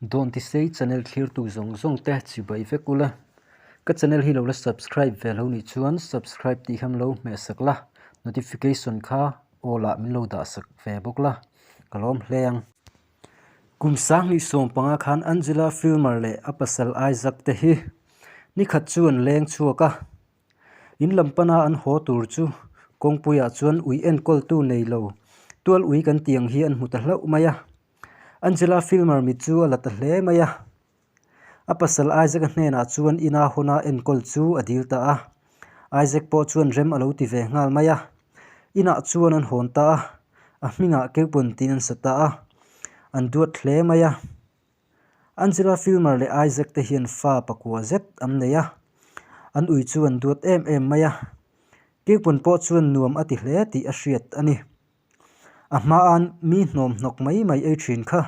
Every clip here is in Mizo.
Dawntisei channel thlirtu zawng zawng te chibai vek ula, ka channel hi lo la subscribe ve lo nih chuan subscribe tih kha min lo hmeh sak la, notification kha all ah min lo dah sak ve bawk la, ka lawm hle ang. Kum 2015 khan Angela Filmer leh a pasal Isaac te hi nikhat chu an leng chhuak a, In lam pana an haw tur chu kawngpuiah chuan ui enkawltu nei lo tual ui kan tih ang hi an hmu ta hlauh mai a. Angela Filmer mit chu a la ta hle mai a. A pasal Isaac-a hnenah chuan ina hawna enkawl chu a dil ta a. Isaac pawh chuan rem a lo ti ve nghal mai a. Inah chuan an hawn ta a, a hmingah keupawn tiin an sa ta a. An duat hle mai a. Angela Filmer leh Isaac te hian fa pakua zet an nei a, an ui chu an duat em em mai a. Keupawn pawh chuan nuam a ti hle tih a hriat a ni. A hmaan mi hnawm hnawk mai mai ei thin kha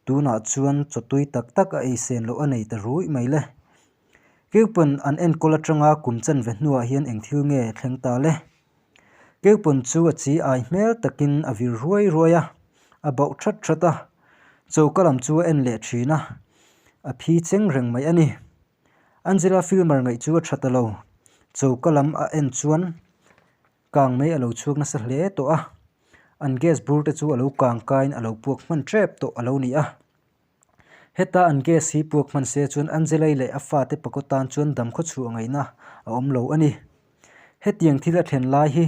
tunah chuan chaw tui tak tak a ei sen loh a nei ta ruih mai le. Keupawn an enkawl atanga kum chanve hnuah hian eng thil nge thleng ta le? Keupawn chu a chi ai hmel takin a vir ruai ruai a, a bauh that that a, choka lam chu a en leh thin a, a phi cheng reng mai a ni. Angela Filmer ngaih chu a tha ta lo, choka lam a en chuan Kang mai a lo chhuak nasa hle tawh a, an gas bur te chu a lo kang kaiin a lo puak hman tep tawh a lo ni a. Heta an gas hi puak hman se chuan Angelai leh a fate pakawt tan chuan dam khaw chhuah ngaihna a awm lo a ni. Hetiang thil a thlen lai hi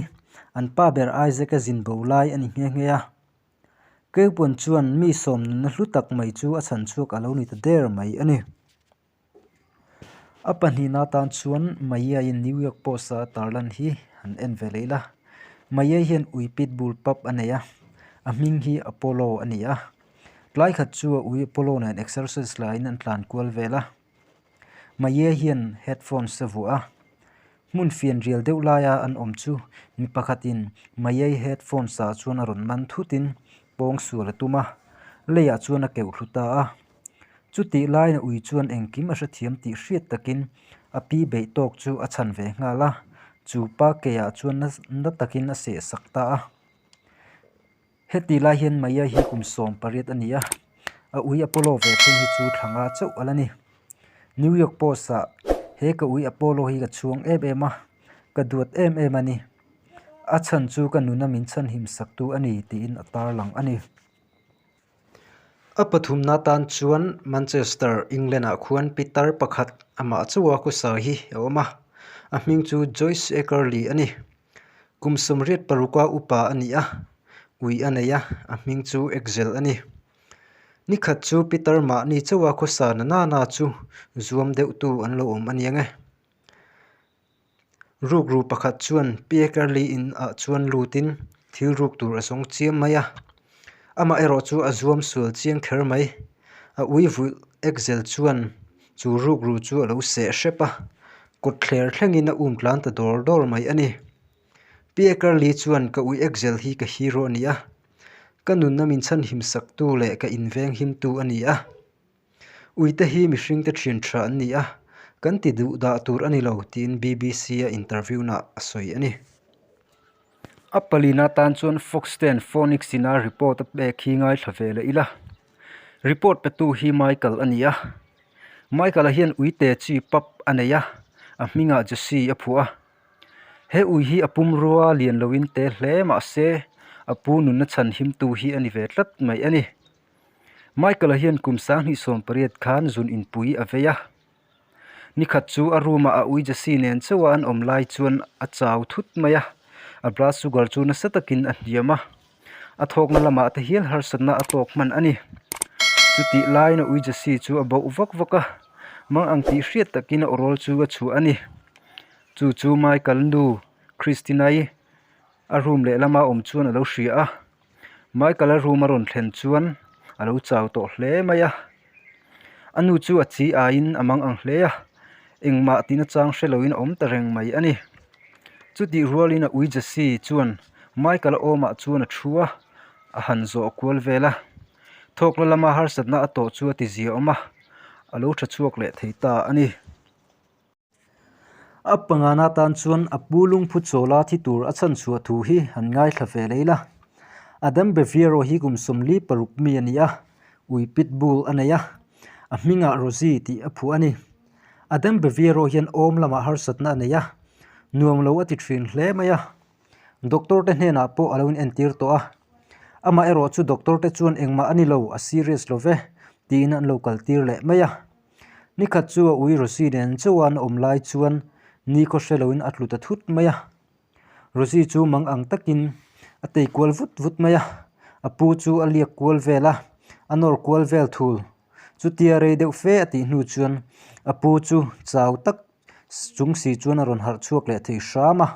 an pa ber Isaac-a zin bo lai a ni nghe nghe a. Keupawn chuan mi sawm nunna hlu tak mai chu a chhan chhuak a lo ni ta der mai a ni. A pahnihna atan chuan Maya-in New York Post-a a tarlan hi han en ve leh ila. Maya hian ui pitbull pup a nei a, a hming hi Apollo a ni a. Tlai khat chu a ui Apollo nen exercise laiin an tlan kual vel a. Maya hian headphones a vuah a, hmun fian rial deuh laia an awm chu mi pakhatin Maya-i headphones ah chuan a rawn man thutin pawng sual a tum a, leiah chuan a keuh thlu ta a. Chutih laiin a ui chuan engkim a hrethiam tih hriat takin a pi beih tawk chu a chhan ve nghal a, chu pa keiah chuan na takin a seh sak ta a. Heti lai hian Maya hi kum 18 a ni a, a ui Apollo ve thung hi chu thla nga chauh a la ni. New York Post-ah he ka ui Apollo hi ka chhuang em em a, ka duat em em a ni. A chhan chu ka nuna min chhanhim saktu a ni tiin a tarlang a ni. A pathumna tan chuan Manchester, England-ah khuan pitar pakhat amah chauha khawsa hi a awm a, a hming chu Joyce Ackerley a ni. Kum 86 a upa a ni a, ui a nei a, a hming chu Axel a ni. Nikhat chu pitar mahni chauha khawsa na nana chu zuam deuhtu an lo awm a niang e. Rukru pakhat chuan Piekerli in ah chuan lutin thil ruk tur a zawng chiam mai a, amah erawh chu a zuam sual chiang kher mai. A ui vulh Axel chuan chu rukru chu a lo seh hrep a, kawt thler thlengin a um tlan ta dawr dawr mai a ni. Piekerli chuan ka ui Axel hi ka hero a ni a, ka nunna min chhanhim saktu leh ka inveng himtu a ni a. Uite hi mihringte thian tha an ni a, kan ti duh dah tur a ni lo, tiin BBC-a interview-na a sawi a ni. A palina tan chuan Fox ten Phoenix ina report a pek hi ngaithla ve leh ila. Report petu hi Michael a ni a. Michael-a hian uite chi pup a nei a, a hmingah Jesse a phuah a. He ui hi a pumrua lian loin te hle mah se, a pu nunna chhan himtu hi a ni ve tlat mai a ni. Michael-a hian kum 2018 khan zun inpui a vei a. Nikhat chu a room-ah a ui Jesse nen chauha an awm lai chuan a chau thut mai a, a blood sugar chu nasa takin a hniam a. A thawkna lamah te hial harsatna a tawk hman a ni. Chutih laiin a ui Jesse chu a bauh vak vak a, mang ang tih hriat takin a awrawl chu a chhuah a ni. Chu chu Michael nu Christina-i a room lehlama awm chuan a lo hria a. Michael-a room a rawn thlen chuan a lo chau tawh hle mai a, a nu chu a chi aiin a mang ang hle a, engmah tihna chang hre loin a awm ta reng mai a ni. Chutih rualin a ui Jesse chuan Michael-a awmah chuan a thu a, a han zawh kual vel a, thawkna lama harsatna a tawh chu a ti zia awm a, a lo tha chhuak leh thei ta a ni. A pangana tan chuan a pu lungphu chawla thi tur a chhan chhuah thu hi han ngaithla ve leh ila. Adam Beviero hi kum 46 mi a ni a, ui pitbull a nei a. A hmingah Rosie tih a phuah a ni. Adam Baviero hian awm lamah harsatna a nei a, nuam lo a ti thin hle mai a. Doctor te hnenah pawh a lo inentir tawh a. Amah erawh chu doctor te chuan engmah a ni lo, a serious lo ve, tiin an lo kaltir leh mai a. Nikhat chu a ui Rosie nen chauha an awm lai chuan nikhaw hre loin a tlu ta thut mai a. Rosie chu mang ang takin a tei kual vut vut mai a, a pu chu a liak kual vel a, a nawr kual vel thul. Chutia rei deuh fe a tih hnu chuan a pu chu chau tak chung si chuan a rawn harh chhuak leh thei hram a.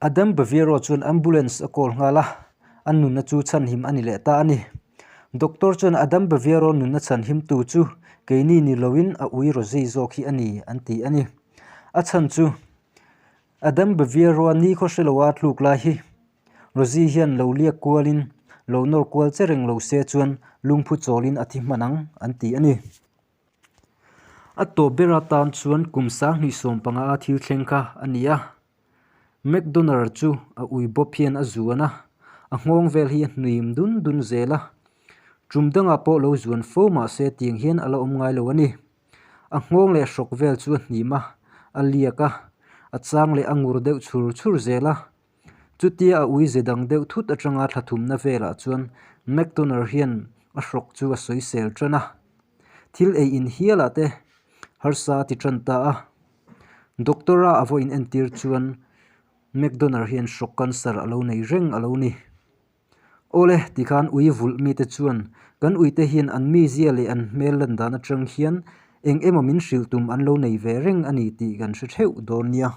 Adam Baviero chuan ambulance a call nghal a, a nunna chu chhanhim a ni leh ta a ni. Doctor chuan Adam Baviero nunna chhanhimtu chu keini ni loin a ui Rosie zawk hi a ni an ti a ni. A chhan chu Adam Baviero-a nikhaw hre loa tluk lai hi Rosie hian lo liak kualin lo nawr kual che reng lo se chuan lungphu chawlin a thi hman ang an ti a ni. A tawp ber atan chuan kum 2015 a thil thleng kha a ni a. McDonald chu a ui bawp hian a zuan a, a nghawng vel hi a hnuim dun dun zel a. Tum dangah pawh lo zuan fo mah se tiang hian a la awm ngai lo a ni. A nghawng leh hrawk vel chu a hnim a, a liak a, a chang leh a ngur deuh chhur chhur zel a. Chutia a ui ze dang deuh thut atanga thla thumna velah chuan McDonald hian a hrawk chu a sawisel tan a. Thil ei in hialah te harsa a ti tan ta a. Doctor-a a vawiin entir chuan McDonald hian hrawk cancer a lo nei reng a lo ni. Awle, tikhan ui vulh mite chuan kan uite hian an mizia leh an hmel lan dan atang hian eng emaw min hrilh tum an lo nei ve reng a ni tih kan hre theuh dawn nia.